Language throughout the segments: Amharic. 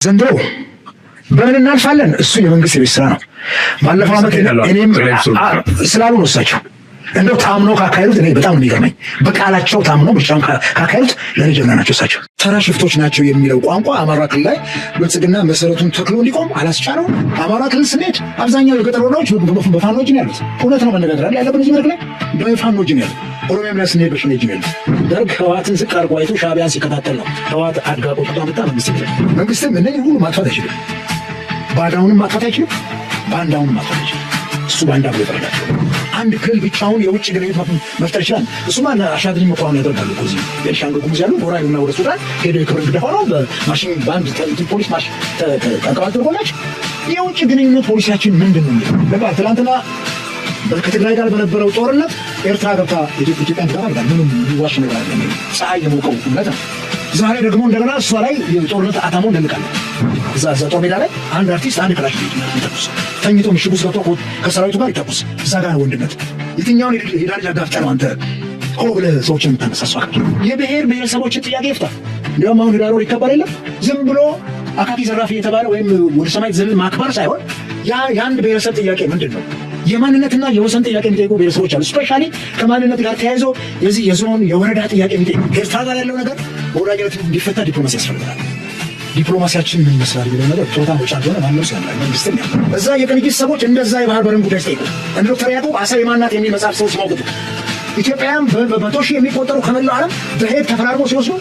ዘንድሮ በምን እናልፋለን? እሱ የመንግስት የቤት ስራ ነው። ባለፈው ዓመት እኔም ስላሉ ነው እሳቸው እንደው ታምኖ ካካሄዱት እኔ በጣም ነው የሚገርመኝ። በቃላቸው ታምኖ ምርጫውን ካካሄዱት ለእኔ ጀግና ናቸው እሳቸው። ተራ ሽፍቶች ናቸው የሚለው ቋንቋ አማራ ክልል ላይ ብልጽግና መሰረቱን ተክሎ እንዲቆም አላስቻለውም። አማራ ክልል ስንሄድ አብዛኛው የገጠር ወረዳዎች በፋኖ እጅ ነው ያሉት። እውነት ነው መነጋገር አለ ያለብን እዚህ መድረክ ላይ በፋኖ እጅ ነው ያሉት። ኦሮሚያም ላይ ስንሄድ በሸኔ እጅ ነው ያሉት። ደርግ ህወሓትን ዝቅ አድርጎ አይቶ ሻዕቢያን ሲከታተል ነው ህወሓት አድጋ ቆጥቶ መጣ። መንግስት መንግስትም እነኝህ ሁሉ ማጥፋት አይችልም። ባዳውንም ማጥፋት አይችልም። ባንዳውንም ማጥፋት አይችልም። እሱ ባንዳ ብሎ ይፈርዳቸው። አንድ ክልል ብቻውን የውጭ ግንኙነት መፍጠር ይችላል። እሱማ አሻድሪ እኮ አሁን ያደርጋሉ እኮ እዚህ ቤኒሻንጉል ጉሙዝ ያሉ ጎራ ይሉና ወደ ሱዳን ሄደው የክብር እንግዳ ሆነው በማሽን ባንድ ፖሊስ ማሽ አቀባበል ተደርጎላቸው የውጭ ግንኙነት ፖሊሲያችን ምንድን ነው የሚለው ትላንትና ከትግራይ ጋር በነበረው ጦርነት ኤርትራ ገብታ ኢትዮጵያን ትገባ አድርጋል። ምንም የሚዋሽ ነገር አለ ፀሐይ የሞቀው እውነት ነው። ዛሬ ደግሞ እንደገና እሷ ላይ የጦርነት አታሞ እንደልቃለን። እዛ ጦር ሜዳ ላይ አንድ አርቲስት አንድ ክላሽ ይተኩስ፣ ተኝቶ ምሽግ ውስጥ ገብቶ ከሰራዊቱ ጋር ይተኩስ። እዛ ጋር ነው ወንድነት። የትኛውን የዳ ልጅ አጋፍጠህ ነው አንተ ሆ ብለህ ሰዎችን የምታነሳሳው? የብሔር ብሔረሰቦችን ጥያቄ ይፍታ። እንዲያውም አሁን ህዳር ወር ይከበር የለም ዝም ብሎ አካኪ ዘራፊ የተባለ ወይም ወደ ሰማይ ዘልል ማክበር ሳይሆን የአንድ ብሔረሰብ ጥያቄ ምንድን ነው? የማንነትና የወሰን ጥያቄ የሚጠይቁ ብሔረሰቦች አሉ። Specially ከማንነት ጋር ተያይዞ የዚህ የዞን የወረዳ ጥያቄ የሚጠይቁ ከኤርትራ ጋር ያለው ነገር በወዳጅነት እንዲፈታ ዲፕሎማሲ ያስፈልጋል። ዲፕሎማሲያችን ምን ይመስላል የሚለው ነገር ጦታ መውጫ እንደሆነ ማንም ሰው ያምናል፣ መንግስትም ያምናል። እዛ የቅንጅት ሰዎች እንደዛ የባህር በርን ጉዳይ ሲጠይቁ እንደ ዶክተር ያዕቆብ አሰብ የማን የሚል መጽሐፍ ሰዎች ሲሞግቱ ኢትዮጵያውያን በመቶ ሺህ የሚቆጠሩ ከመላው ዓለም በሄግ ተፈራርሞ ሲወስዱ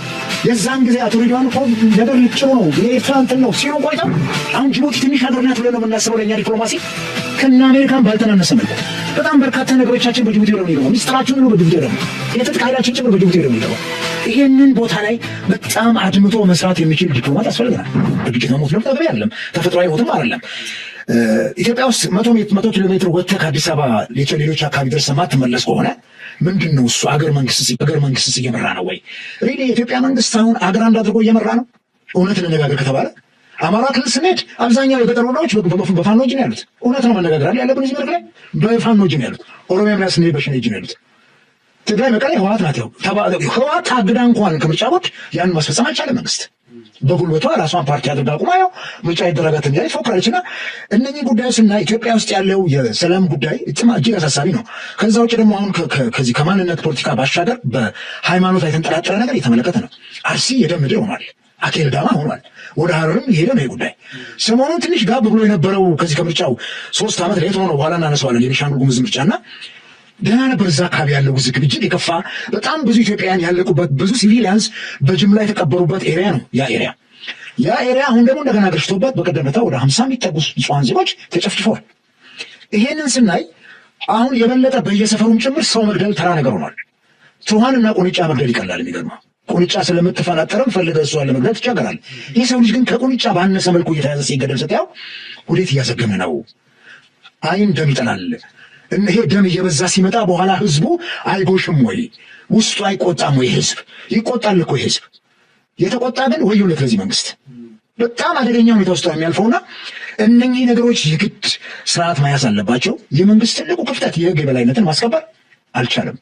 የዛን ጊዜ አቶ ሬድዋን እኮ ነገር ልጭሩ ነው የኤርትራ እንትን ነው ሲሉ ቆይተው አሁን ጅቡቲ ትንሽ ሀገር ናት ብለን ነው የምናስበው ለእኛ ዲፕሎማሲ ከነ አሜሪካን ባልተናነሰ መልኩ በጣም በርካታ ነገሮቻችን በጅቡቲ ነው የሚገባው። ሚስጥራችን ሁሉ በጅቡቲ ነው፣ የትጥቅ ኃይላችን ጭምር በጅቡቲ ነው የሚገባው። ይሄንን ቦታ ላይ በጣም አድምቶ መስራት የሚችል ዲፕሎማት ያስፈልገናል። በግጭት መሞት ደግሞ ተገቢ አይደለም፣ ተፈጥሯዊ ሞትም አይደለም። ኢትዮጵያ ውስጥ 100 ኪሎ ሜትር ወጥተህ ከአዲስ አበባ ሌሎች አካባቢ ደርሰህ ማትመለስ ከሆነ ምንድን ነው እሱ? አገር መንግስት እየመራ ነው ወይ? Really የኢትዮጵያ መንግስት አሁን አገር አንድ አድርጎ እየመራ ነው? እውነት እንነጋገር ከተባለ አማራ ክልል ስንሄድ አብዛኛው የገጠር ወረዳዎች በፋኖ እጅ ነው ያሉት። እውነት ነው መነጋገር አለ ያለብን እዚህ መድረክ ላይ በፋኖ እጅ ነው ያሉት። ኦሮሚያም ላይ ስንሄድ በሸኔ እጅ ነው ያሉት። ትግራይ መቀሌ ህወሓት ናት። ያው ህወሓት ታግዳ እንኳን ከምርጫ ቦርድ ያን ማስፈጸም አልቻለም መንግስት። በጉልበቷ ራሷን ፓርቲ አድርጋ አቁማ ያው ምርጫ ይደረጋት እያለች ትፎክራለች። እና እነኚህ ጉዳዮች ስና ኢትዮጵያ ውስጥ ያለው የሰላም ጉዳይ እጅግ አሳሳቢ ነው። ከዛ ውጭ ደግሞ አሁን ከዚህ ከማንነት ፖለቲካ ባሻገር በሃይማኖት ላይ የተንጠላጠለ ነገር እየተመለከተ ነው። አርሲ የደም ምድር ሆኗል። አኬልዳማ ሆኗል። ወደ ሀረርም የሄደ ነው ይሄ ጉዳይ። ሰሞኑን ትንሽ ጋብ ብሎ የነበረው ከዚህ ከምርጫው 3 ዓመት late ሆኖ በኋላ እናነሳዋለን የቤኒሻንጉል ጉሙዝ ምርጫና ደህና ነበር። እዛ አካባቢ ያለው ውዝግብ እጅግ የከፋ በጣም ብዙ ኢትዮጵያውያን ያለቁበት ብዙ civilians በጅምላ የተቀበሩበት area ነው ያ area። ያ area አሁን ደግሞ እንደገና ገርሽቶበት በቀደም ዕለት ወደ 50 የሚጠጉ ንጹሐን ዜጎች ተጨፍጭፈዋል። ይሄንን ስናይ አሁን የበለጠ በየሰፈሩም ጭምር ሰው መግደል ተራ ነገር ሆኗል። ትኋንና ቁንጫ መግደል ይቀላል። የሚገርመው ቁንጫ ስለምትፈናጠርም ፈልገህ እሷን ለመግደል ትቸገራለህ። ይህ ሰው ልጅ ግን ከቁንጫ ባነሰ መልኩ እየተያዘ ሲገደል ስታየው ወዴት እያዘገመ ነው? አይን ደም ይጠላል። ይሄ ደም እየበዛ ሲመጣ በኋላ ህዝቡ አይጎሽም ወይ? ውስጡ አይቆጣም ወይ? ህዝብ ይቆጣል እኮ ህዝብ። የተቆጣ ግን ወዮለት ለዚህ መንግስት። በጣም አደገኛ ሁኔታ ውስጥ ነው የሚያልፈውና እነኚህ ነገሮች የግድ ስርዓት መያዝ አለባቸው። የመንግስት ትልቁ ክፍተት የህግ የበላይነትን ማስከበር አልቻለም።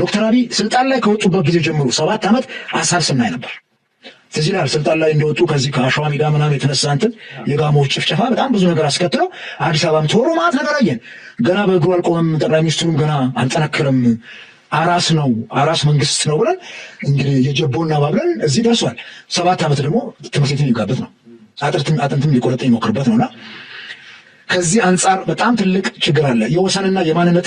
ዶክተር አብይ ስልጣን ላይ ከወጡበት ጊዜ ጀምሮ 7 ዓመት አሳር ስናይ ነበር። ትዝ ይልሃል ስልጣን ላይ እንደወጡ ከዚህ ከአሸዋ ሜዳ ምናምን የተነሳ እንትን የጋሞዎች ጭፍጨፋ በጣም ብዙ ነገር አስከትለው አዲስ አበባም ተወሮ ማለት ነገር አየን። ገና በእግሩ አልቆመም፣ ጠቅላይ ሚኒስትሩም ገና አልጠነከረም፣ አራስ ነው አራስ መንግስት ነው ብለን እንግዲህ የጀቦና ባብለን እዚህ ደርሷል። 7 ዓመት ደግሞ ትምህርት ቤት የሚጋበት ነው፣ አጥንትም ሊቆረጥ የሚሞክርበት ነውና ከዚህ አንጻር በጣም ትልቅ ችግር አለ። የወሰንና የማንነት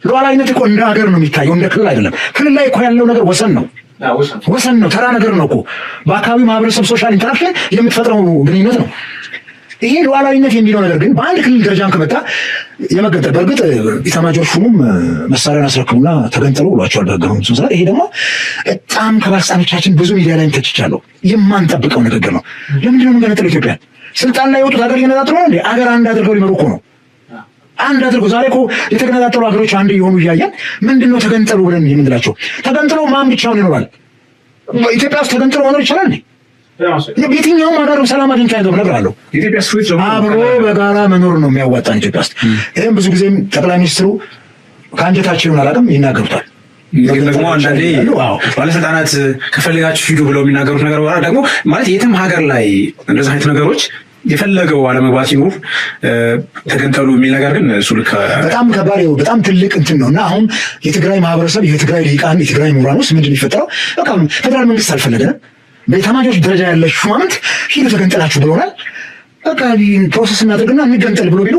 ሉዓላዊነት እኮ እንደ ሀገር ነው የሚታየው፣ እንደ ክልል አይደለም። ክልል ላይ እኮ ያለው ነገር ወሰን ነው ወሰን ነው፣ ተራ ነገር ነው እኮ። በአካባቢው ማህበረሰብ social interaction የምትፈጥረው ግንኙነት ነው። ይሄ ሉዓላዊነት የሚለው ነገር ግን በአንድ ክልል ደረጃም ከመጣ የመገንጠል በእርግጥ ኢታማዦር ሹሙም መሳሪያን አስረክቡና ተገንጠሉ ብሏቸዋል በህገ መንግስቱ መሰረት። ይሄ ደግሞ በጣም ከባለስልጣኖቻችን ብዙ ሚዲያ ላይም ተችቻለሁ፣ የማንጠብቀው ንግግር ነው። ለምንድን ነው የምንገነጥለው ኢትዮጵያን? ስልጣን ላይ የወጡት ሀገር እየነጣጥሉ ነው እንዴ? ሀገር አንድ አድርገው ሊመሩ እኮ ነው። አንድ አድርገው ዛሬ እኮ የተገነጣጠሉ ሀገሮች አንድ የሆኑ እያየን ምንድን ነው ተገንጠሉ ብለን የምንላቸው? ተገንጥሎ ማን ብቻውን ይኖራል? ኢትዮጵያ ውስጥ ተገንጥሎ መኖር ይቻላል እንዴ? የትኛውም ሀገር ሰላም አግኝቶ አይኖርም እነግርሃለሁ። አብሮ በጋራ መኖር ነው የሚያዋጣን ኢትዮጵያ ውስጥ። ይህም ብዙ ጊዜም ጠቅላይ ሚኒስትሩ ከአንጀታቸው ይሆን አላውቅም ይናገሩታል። ግን ደግሞ አንዳንዴ ባለስልጣናት ከፈለጋችሁ ሂዱ ብለው የሚናገሩት ነገር በኋላ ደግሞ ማለት የትም ሀገር ላይ እንደዚህ አይነት ነገሮች የፈለገው አለመግባት ሲኖር ተገንጠሉ የሚል ነገር ግን እሱ ልክ በጣም ከባድ በጣም ትልቅ እንትን ነው። እና አሁን የትግራይ ማህበረሰብ፣ የትግራይ ልሂቃን፣ የትግራይ ምሁራን ውስጥ ምንድን ነው የሚፈጠረው? በቃ ፌዴራል መንግስት አልፈለገንም። በኤታማዦር ደረጃ ያለ ሹማምንት ሂዱ ተገንጠላችሁ ብለውናል። በቃ process እናድርግና እንገንጠል ብሎ ቢሉ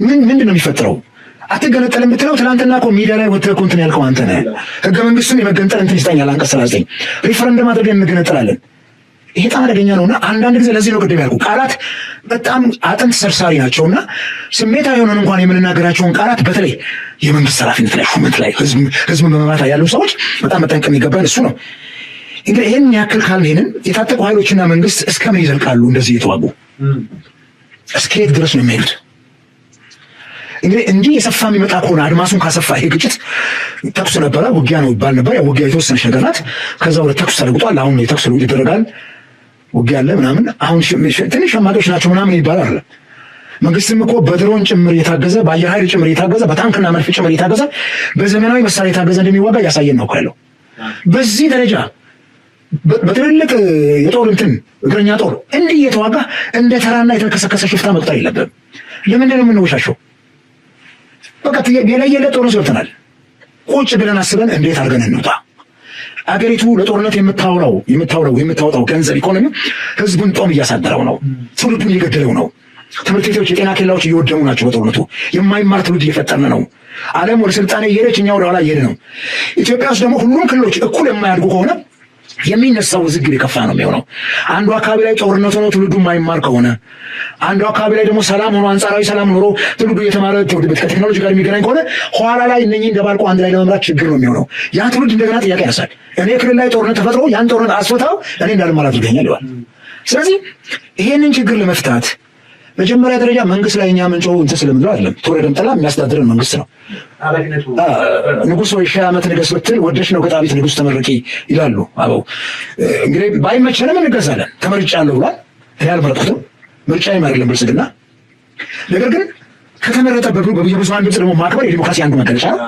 ምንድን ነው የሚፈጠረው? አትገነጠልም ብትለው ትናንትና እኮ ሚዲያ ላይ ወጥተህ እኮ እንትን ያልከው አንተ ነህ። ህገ መንግስቱን የመገንጠል እንትን ይስጠኛል አንቀጽ 39 ሪፈረንደም አድርገን እንገነጠላለን። ይሄ በጣም አደገኛ ነውና አንዳንድ ጊዜ ለዚህ ነው ቅድም ያልኩህ ቃላት በጣም አጥንት ሰርሳሪ ናቸውና ስሜታዊ የሆነን እንኳን የምንናገራቸውን ቃላት በተለይ የመንግስት ኃላፊነት ላይ፣ ሹመት ላይ፣ ህዝብን በመምራት ላይ ያሉ ሰዎች በጣም መጠንቀቅ የሚገባን እሱ ነው። እንግዲህ ይህን ያክል ካልን ይሄንን የታጠቁ ኃይሎችና መንግስት እስከ ምን ይዘልቃሉ? እንደዚህ እየተዋጉ እስከ የት ድረስ ነው የሚሄዱት? እንግዲህ እንዲህ የሰፋ የሚመጣ ከሆነ አድማሱን ካሰፋ ይሄ ግጭት ተኩስ ነበረ፣ ውጊያ ነው ይባል ነበር። ያው ውጊያ የተወሰነች ነገር ናት። ከዛ ወደ ተኩስ ተለውጧል። አሁን የተኩስ ልውውጥ ይደረጋል፣ ውጊያ አለ ምናምን። አሁን ትንሽ ሸማቂዎች ናቸው ምናምን ይባላል አለ። መንግስትም እኮ በድሮን ጭምር የታገዘ፣ በአየር ኃይል ጭምር የታገዘ፣ በታንክና መድፍ ጭምር የታገዘ፣ በዘመናዊ መሳሪያ የታገዘ እንደሚዋጋ እያሳየን ነው እኮ ያለው። በዚህ ደረጃ በትልልቅ የጦር እንትን እግረኛ ጦር እንዲህ እየተዋጋ እንደ ተራና የተከሰከሰ ሽፍታ መቁጠር የለብንም። ለምንድን ነው የምንወሻሸው? በቃ የለየለት ጦርነት ገብተናል። ቁጭ ብለን አስበን እንዴት አድርገን እንውጣ? አገሪቱ ለጦርነት የምታውለው የምታውለው የምታወጣው ገንዘብ ኢኮኖሚ ህዝቡን ጦም እያሳደረው ነው። ትውልዱን እየገደለው ነው። ትምህርት ቤቶች፣ የጤና ኬላዎች እየወደሙ ናቸው። በጦርነቱ የማይማር ትውልድ እየፈጠርን ነው። ዓለም ወደ ስልጣኔ እየሄደች እኛ ወደ ኋላ እየሄደ ነው። ኢትዮጵያ ውስጥ ደግሞ ሁሉም ክልሎች እኩል የማያድጉ ከሆነ የሚነሳው ውዝግብ የከፋ ነው የሚሆነው። አንዱ አካባቢ ላይ ጦርነት ሆኖ ትውልዱ የማይማር ከሆነ፣ አንዱ አካባቢ ላይ ደግሞ ሰላም ሆኖ፣ አንጻራዊ ሰላም ኖሮ ትውልዱ እየተማረ ከቴክኖሎጂ ጋር የሚገናኝ ከሆነ ኋላ ላይ እነኚህን ደባልቆ አንድ ላይ ለመምራት ችግር ነው የሚሆነው። ያ ትውልድ እንደገና ጥያቄ ያነሳል። እኔ ክልል ላይ ጦርነት ተፈጥሮ ያን ጦርነት አስፈታው እኔ እንዳልማር አድርገኛል ይለዋል። ስለዚህ ይሄንን ችግር ለመፍታት መጀመሪያ ደረጃ መንግስት ላይ እኛ ምንጮው እንትን ስለምንለው አይደለም። ተወደደም ጠላ የሚያስተዳድረን መንግስት ነው። ንጉሥ ወይ 1000 ዓመት ንገስ ብትል ወደሽ ነው ከጣቢት ንጉሥ ተመረቂ ይላሉ አበው። እንግዲህ ባይመቸንም እንገዛለን። ተመርጫለሁ ብሏል። እኔ አልመረጥኩትም። ምርጫዬም አይደለም ብልጽግና። ነገር ግን ከተመረጠ የብዙሃን ድምፅ ደግሞ ማክበር የዲሞክራሲ አንዱ መገለጫ ነው።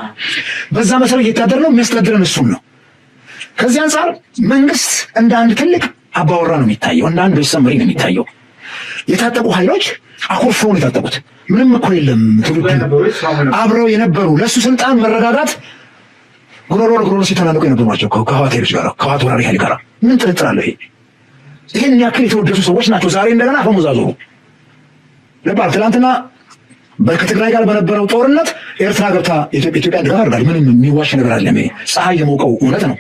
በዛ መሰረት እየተዳደር ነው። የሚያስተዳድረን እሱን ነው። ከዚህ አንጻር መንግስት እንደ አንድ ትልቅ አባወራ ነው የሚታየው፣ እንደ አንድ ቤተሰብ መሪ ነው የሚታየው። የታጠቁ ኃይሎች አኩርፈው ነው የታጠቁት። ምንም እኮ የለም። ትውልዱ አብረው የነበሩ ለእሱ ስልጣን መረጋጋት ጉሮሮ ለጉሮሮ ሲተናነቁ የነበሩ ናቸው ከህወሓት ኃይሎች ጋር፣ ከህወሓት ወራሪ ኃይል ጋር። ምን ጥርጥር አለው? ይሄን ያክል የተወደሱ ሰዎች ናቸው። ዛሬ እንደገና አፈሙዝ አዞሩ። ልባል ትናንትና ከትግራይ ጋር በነበረው ጦርነት ኤርትራ ገብታ ኢትዮጵያ ድጋፍ አድርጋለች። ምንም የሚዋሽ ነገር አለ? ፀሐይ የሞቀው እውነት ነው።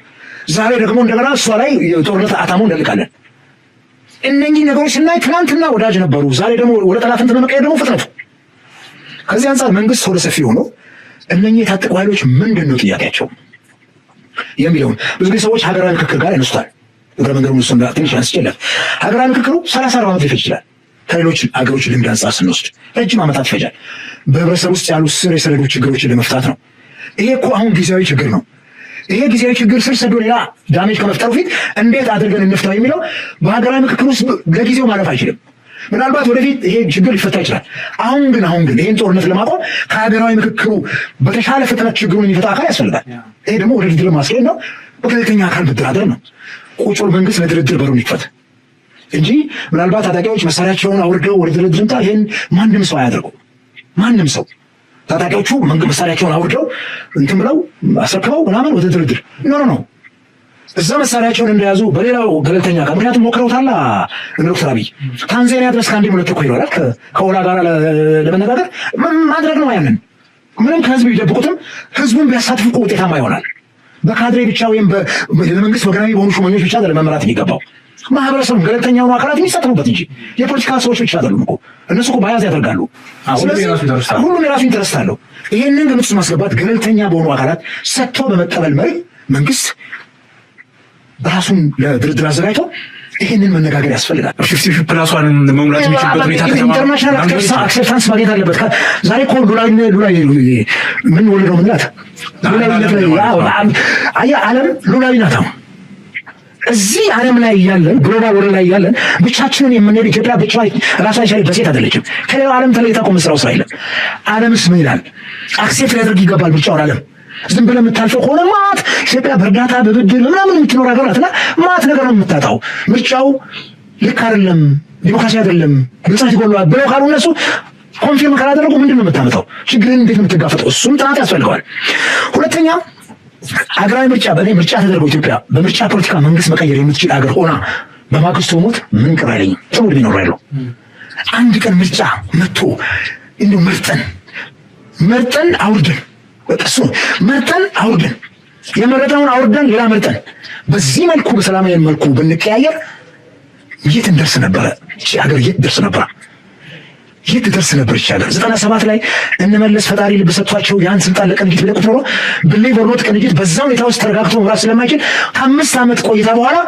ዛሬ ደግሞ እንደገና እሷ ላይ የጦርነት አታሞ እንደልቃለን። እነኚህ ነገሮች ስናይ ትናንትና ወዳጅ ነበሩ፣ ዛሬ ደግሞ ወደ ጠላትነት ለመቀየር ደግሞ ፍጥነቱ። ከዚህ አንጻር መንግስት ሆደ ሰፊ ሆኖ እነኚህ የታጠቁ ኃይሎች ምንድን ነው ጥያቄያቸው የሚለውን ብዙ ጊዜ ሰዎች ሀገራዊ ምክክር ጋር ያነሱታል። እግረ መንገዱን እሱን ትንሽ አንስቼለት ሀገራዊ ምክክሩ 30 40 ዓመት ሊፈጅ ይችላል። ከሌሎች ሀገሮች ልምድ አንጻር ስንወስድ ረጅም ዓመታት ይፈጃል። በህብረተሰብ ውስጥ ያሉ ስር የሰደዱ ችግሮችን ለመፍታት ነው። ይሄ እኮ አሁን ጊዜያዊ ችግር ነው። ይሄ ጊዜያዊ ችግር ስር ሰዶ ሌላ damage ከመፍጠሩ ፊት እንዴት አድርገን እንፍታው የሚለው በሀገራዊ ምክክር ውስጥ ለጊዜው ማለፍ አይችልም። ምናልባት ወደፊት ይሄ ችግር ሊፈታ ይችላል። አሁን ግን ይሄን ጦርነት ለማቆም ከሀገራዊ ምክክሩ በተሻለ ፍጥነት ችግሩን የሚፈታ አካል ያስፈልጋል። ይሄ ደግሞ ወደ ድርድር ማስኬድ ነው። በገለልተኛ አካል መደራደር ነው። ቁጭ ብሎ መንግስት ለድርድር በሩን ይክፈት እንጂ ምናልባት ታጣቂዎች መሳሪያቸውን አውርደው ወደ ድርድር ይምጣ፣ ይሄን ማንም ሰው አያደርገው። ማንም ሰው ታጣቂዎቹ መሳሪያቸውን አውርደው እንትን ብለው አስረክበው ምናምን ወደ ድርድር፣ no, no, no። እዛ መሳሪያቸውን እንደያዙ በሌላው ገለልተኛ አካል፣ ምክንያቱም ሞክረውታላ እነ ዶክተር አብይ ታንዛኒያ ድረስ ከአንዴም ሁለት እኮ ሄደዋል ከኦላ ጋር ለመነጋገር ማድረግ ነው። ያንን ምንም ከህዝብ ቢደብቁትም ህዝቡን ቢያሳትፉ እኮ ውጤታማ ይሆናል። በካድሬ ብቻ ወይም ለመንግስት ወገናዊ በሆኑ ሹመኞች ብቻ አይደለም መመራት የሚገባው፣ ማህበረሰቡ ገለልተኛ የሆኑ አካላት የሚሳተፉበት እንጂ የፖለቲካ ሰዎች ብቻ አይደሉም እኮ። እነሱ እኮ bias ያደርጋሉ። ሁሉም የራሱ interest አለው። ይሄንን ግምት ውስጥ ማስገባት ገለልተኛ በሆኑ አካላት ሰጥቶ በመቀበል መሪ መንግስት ራሱን ለድርድር አዘጋጅቶ ይሄንን መነጋገር ያስፈልጋል። 50 plus 1 መሙላት የሚችልበት ሁኔታ international acceptance ማግኘት አለበት። ዛሬ እኮ ሉላዊ ሉላዊ ምን ወለደው ምንላት ሉላዊነት ላይ አየህ፣ ዓለም ሉላዊ ናት አሁን። እዚህ ዓለም ላይ ያለን global world ላይ ያለን ብቻችንን የምንሄድ ኢትዮጵያ ብቻ ራሷን የቻለች ደሴት አይደለችም። ከሌላው ዓለም ተለይታ እኮ የምትሰራው ስራ የለም። ዓለምስ ምን ይላል? Accept ሊያደርግ ይገባል ምርጫውን ዓለም። ዝም ብለህ የምታልፈው ከሆነ ማት ኢትዮጵያ በእርዳታ በብድር ምናምን የምትኖር ሀገር ናትና ማት ነገር ነው የምታጣው። ምርጫው ልክ አይደለም፣ ዲሞክራሲ አይደለም፣ ግልጽነት ይጎድለዋል ብለው ካሉ እነሱ confirm ካላደረጉ ምንድን ነው የምታመጣው? ችግርን እንዴት ነው የምትጋፈጠው? እሱም ጥናት ያስፈልገዋል። ሁለተኛ ሀገራዊ ምርጫ በእኔ ምርጫ ተደርጎ ኢትዮጵያ በምርጫ ፖለቲካ መንግስት መቀየር የምትችል ሀገር ሆና በማግስቱ ሞት ምን ቅር አይለኝም። ጥሩ ዕድሜ ኖር ያለው አንድ ቀን ምርጫ መጥቶ እንዲሁ መርጠን መርጠን አውርደን እሱ መርጠን አውርደን የመረጠውን አውርደን ሌላ መርጠን በዚህ መልኩ በሰላማዊ መልኩ ብንቀያየር የት እንደርስ ነበረ? እቺ ሀገር የት ደርስ ነበረ? የት ደርስ ነበር? እቺ ሀገር 97 ላይ እንመለስ ፈጣሪ ልብ ሰጥቷቸው ያን ስልጣን ለቅንጅት ቢለቁት ኖሮ believe or not ቅንጅት በዛ ሁኔታ ውስጥ ተረጋግቶ መምራት ስለማይችል ከ5 ዓመት ቆይታ በኋላ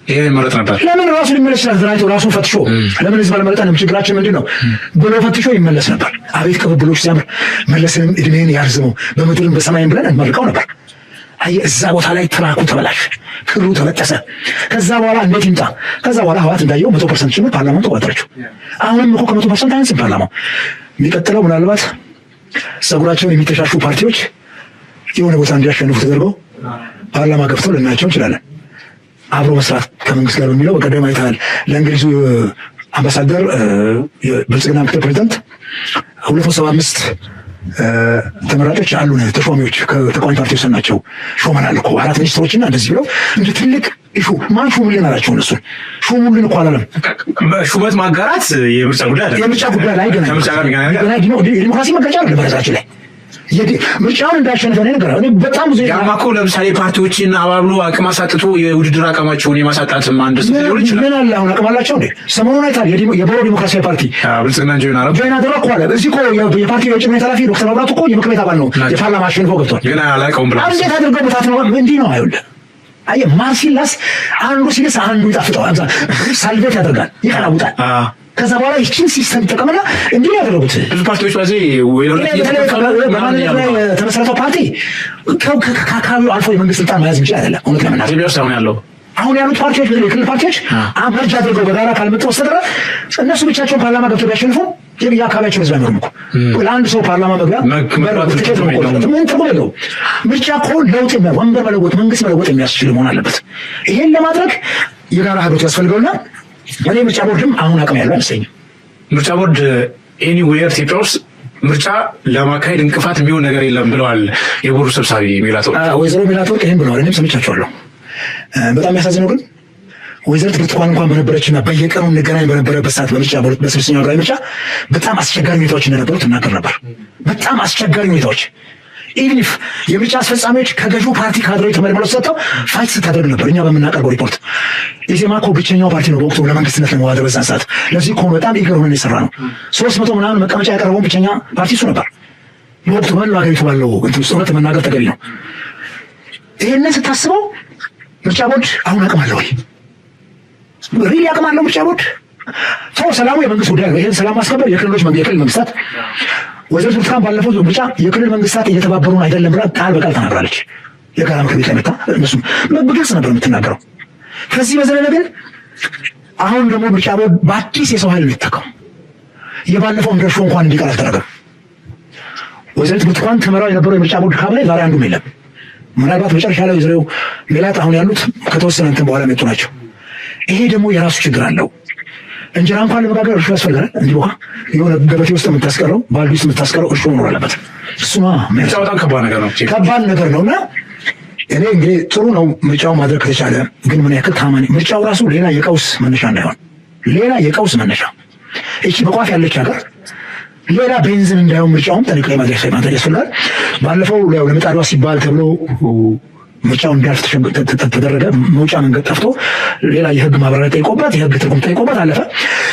ይሄ ይመረጥ ነበር። ለምን ራሱ ሊመለስ ይችላል? ተደራጅቶ ራሱን ፈትሾ ለምን ህዝብ አልመረጠንም ችግራችን ምንድን ነው ብሎ ፈትሾ ይመለስ ነበር። አቤት ቅብብሎች ሲያምር! መለስንም እድሜን ያርዝመው በምድርም በሰማይም ብለን እንመርቀው ነበር። አየህ፣ እዛ ቦታ ላይ track ኡ ተበላሽ፣ ክሩ ተበጠሰ። ከዛ በኋላ እንዴት ይምጣ? ከዛ በኋላ ህወሓት እንዳየው 100% ጭምር ፓርላማውን ተቆጣጠረችው። አሁንም እኮ ከ100% አያንስም ፓርላማው። የሚቀጥለው ምናልባት ጸጉራቸውን የሚተሻሹ ፓርቲዎች የሆነ ቦታ እንዲያሸንፉ ተደርገው ፓርላማ ገብተው ልናያቸው እንችላለን። አብሮ መስራት ከመንግስት ጋር በሚለው በቀደም አይተሃል። ለእንግሊዙ አምባሳደር የብልጽግና ምክትል ፕሬዚዳንት 275 ተመራጮች አሉን፣ ተሿሚዎች ከተቃዋሚ ፓርቲዎች ናቸው፣ ሾመናል እኮ 4 ሚኒስትሮችና እንደዚህ ብለው እንደ ትልቅ issue ማን ሹሙልን አላቸው። እነሱን ሹሙልን እኮ አላለም። ሹመት ማጋራት የምርጫ ጉዳይ አይደለም። የምርጫ ጉዳይ ላይ አይገናኝም። ከምርጫ ጋር የሚገናኝ ነገር የዲሞክራሲ መገለጫ አይደለም። በነገራችን ላይ ምርጫውን እንዳሸነፈ ነው ነገር እኔ በጣም ብዙ ያማ እኮ ለምሳሌ ፓርቲዎችን አባብሎ አቅም አሳጥቶ የውድድር አቅማቸውን የማሳጣትም አንድ ስልት ሊሆን ይችላል። ምን አለ አሁን አቅም አላቸው እንዴ? ሰሞኑን አይተሃል። የቦሮ ዲሞክራሲያዊ ፓርቲ ብልጽግና join አረብ join አደረኩ አለ። እዚህ እኮ የፓርቲው የውጭ ግንኙነት ኃላፊ ዶክተር መብራቱ እኮ የምክር ቤት አባል ነው። የፓርላማ አሸንፎ ገብቷል። ግን አላውቀውም ብላ እንዴት አድርገው በታት ነው እንዲህ ነው አይደል? አየህ፣ ማርሲላስ አንዱ ሲልስ አንዱ ይጣፍጠዋል። salivate ያደርጋል፣ ይቀላውጣል። ከዛ በኋላ ይህችን system ይጠቀምና እንዲህ ነው ያደረጉት። ብዙ ፓርቲዎች በዚህ ወይ በማንነት ላይ የተመሰረተው ፓርቲ ከአካባቢው አልፎ የመንግስት ስልጣን መያዝ የሚችል አይደለም። እውነት ለመናገር ኢትዮጵያ ውስጥ አሁን ያለው አሁን ያሉት ፓርቲዎች በተለይ የክልል ፓርቲዎች merge አድርገው በጋራ ካልመጡ በስተቀር እነሱ ብቻቸውን ፓርላማ ገብተው ቢያሸንፉ የአካባቢያቸው ህዝብ አይኖርም እኮ። ለአንድ ሰው ፓርላማ መግቢያ ትኬት ነው የሚቆርጥለት። ምን ትርጉም የለውም። ምርጫ እኮ ለውጥ ወንበር መለወጥ፣ መንግስት መለወጥ የሚያስችል መሆን አለበት። ይሄን ለማድረግ የጋራ ህብረት ያስፈልገውና እኔ ምርጫ ቦርድም አሁን አቅም ያለው አይመስለኝም። ምርጫ ቦርድ anywhere ኢትዮጵያ ውስጥ ምርጫ ለማካሄድ እንቅፋት የሚሆን ነገር የለም ብለዋል የቦርዱ ሰብሳቢ ሜላትወርቅ። ወይዘሮ ሜላትወርቅ ይሄን ብለዋል። እኔም ሰምቻቸዋለሁ። በጣም የሚያሳዝነው ግን ወይዘሪት ብርቱካን እንኳን በነበረችና በየቀኑ እንገናኝ በነበረበት ሰዓት በምርጫ በስድስተኛው ሀገራዊ ምርጫ በጣም አስቸጋሪ ሁኔታዎች እንደነበሩ ትናገር ነበር። በጣም አስቸጋሪ ሁኔታዎች even if የምርጫ አስፈጻሚዎች ከገዢው ፓርቲ ካድሬዎች ተመልምለው ተሰጥተው fight ስታደርግ ነበር። እኛ በምናቀርበው ሪፖርት ኢዜማ እኮ ብቸኛው ፓርቲ ነው በወቅቱ ለመንግስትነት ለመዋደር በዛን ሰዓት። ለዚህ እኮ በጣም eager ሆነን የሰራ ነው። 300 ምናምን መቀመጫ ያቀረበውን ብቸኛ ፓርቲ እሱ ነበር በወቅቱ በመላው ሀገሪቱ ባለው እንትን ውስጥ። እውነት መናገር ተገቢ ነው። ይሄንን ስታስበው ምርጫ ቦርድ አሁን አቅም አለው ወይ? really አቅም አለው ምርጫ ቦርድ? ሰው ሰላሙ የመንግስት ጉዳይ ነው። ይሄን ሰላም ማስከበር የክልሎች የክልል መንግስታት ወይዘሮ ብርቱካን ባለፈው ምርጫ የክልል መንግስታት እየተባበሩን አይደለም ብላ ቃል በቃል ተናግራለች። የጋራ ምክር ቤት ላይ መጣ እነሱም በግልጽ ነበር የምትናገረው። ከዚህ በዘለለ ግን አሁን ደግሞ ምርጫ ቦርድ በአዲስ የሰው ኃይል ነው የተተካው። የባለፈውን ደርሾ እንኳን እንዲቀር አልተደረገም። ወይዘሪት ብርቱካን ትመራው የነበረው የምርጫ ቦርድ ካቢኔ ዛሬ አንዱም የለም። ምናልባት መጨረሻ ላይ ወይዘሮ ሜላት አሁን ያሉት ከተወሰነ እንትን በኋላ የመጡ ናቸው። ይሄ ደግሞ የራሱ ችግር አለው። እንጀራ እንኳን ለመጋገር እርሾ ያስፈልጋል። እንዲህ ውሃ የሆነ ገበቴ ውስጥ የምታስቀረው ባልዲ ውስጥ የምታስቀረው እርሾ መኖር አለበት። እሱማ ምርጫ በጣም ከባድ ነገር ነው። ከባድ ነገር ነውና እኔ እንግዲህ ጥሩ ነው ምርጫው ማድረግ ከተቻለ፣ ግን ምን ያክል ታማኝ ምርጫው ራሱ ሌላ የቀውስ መነሻ እንዳይሆን፣ ሌላ የቀውስ መነሻ እቺ በቋፍ ያለች ሀገር ሌላ ቤንዚን እንዳይሆን ምርጫውም ጥንቃቄ ማድረግ ያስፈልጋል። ባለፈው ያው ለምጣዷ ሲባል ተብሎ ምርጫው እንዲያልፍ ተደረገ። መውጫ መንገድ ጠፍቶ ሌላ የህግ ማብራሪያ ጠይቆበት የህግ ትርጉም ጠይቆበት አለፈ።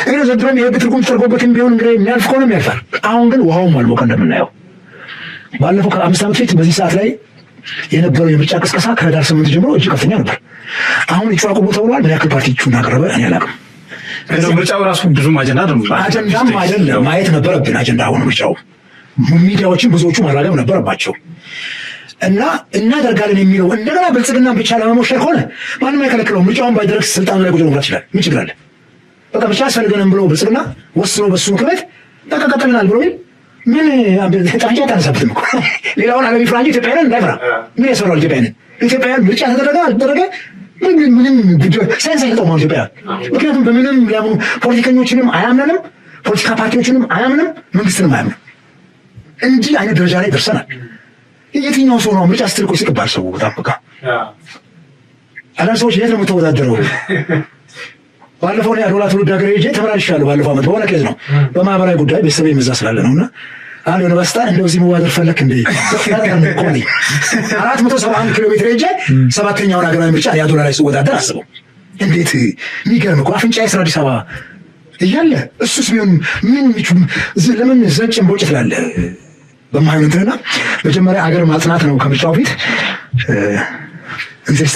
እንግዲህ ዘንድሮም የህግ ትርጉም ተደርጎበትም ቢሆን እንግዲህ የሚያልፍ ከሆነም ያልፋል። አሁን ግን ውሃውም አልሞቀ እንደምናየው። ባለፈው ከ5 ዓመት በፊት በዚህ ሰዓት ላይ የነበረው የምርጫ ቅስቀሳ ከህዳር 8 ጀምሮ እጅግ ከፍተኛ ነበር። አሁን እጩ አቅርቡ ተብሏል። ምን ያክል ፓርቲ እጩ እንዳቀረበ እኔ አላውቅም። ምርጫው ራሱ ብዙም አጀንዳ አይደለም። አጀንዳም አይደለም፣ ማየት ነበረብን። አጀንዳ አሁን ምርጫው ሚዲያዎችን ብዙዎቹ ማራገብ ነበረባቸው። እና እናደርጋለን የሚለው እንደገና ብልጽግናን ብቻ ለመሞሸር ከሆነ ማንም አይከለክለውም። ምርጫውን ባይደረግ ስልጣኑ ላይ ቁጭ መምራት ይችላል። ምን ችግር አለ? በቃ ምርጫ አያስፈልገንም ብሎ ብልጽግና ወስኖ በሱ ምክር ቤት በቃ ቀጥለናል ብሎ ቢል ምን ጠፍንጫ አታነሳበትም እኮ። ሌላውን ዓለም ይፍራ እንጂ ኢትዮጵያውያንን እንዳይፈራ። ምን ያስፈራል ኢትዮጵያውያንን? ኢትዮጵያውያን ምርጫ ተደረገ አልተደረገ ምንም sense አይሰጠውም አሁን ኢትዮጵያ። ምክንያቱም በምንም ሊያምኑ ፖለቲከኞችንም አያምነንም፣ ፖለቲካ ፓርቲዎችንም አያምንም፣ መንግስትንም አያምንም። እንዲህ አይነት ደረጃ ላይ ደርሰናል። የትኛው ሰው ነው ምርጫ ስትል እኮ ይስቅባል ሰው በጣም። በቃ አንዳንድ ሰዎች የት ነው የምትወዳደረው? ባለፈው እኔ አዶላ ትውልድ ሀገር ሄጄ ተመላልሻለሁ። ባለፈው ዓመት በሆነ case ነው፣ በማህበራዊ ጉዳይ ቤተሰብ የመዛ ስላለ ነው። እና አንድ የሆነ ባለስልጣን እንደው እዚህ መዋደር ፈለክ እንዴ? 471 ኪሎ ሜትር ሄጄ ሰባተኛውን ሀገራዊ ምርጫ የአዶላ ላይ ስወዳደር አስበው። እንዴት የሚገርም እኮ፣ አፍንጫዬ ስር አዲስ አበባ እያለ እሱስ ቢሆን ምን ለምን ዘጭ እንቦጭ ትላለህ? በማይሆን እንትንና መጀመሪያ አገር ማጽናት ነው ከምርጫው ፊት።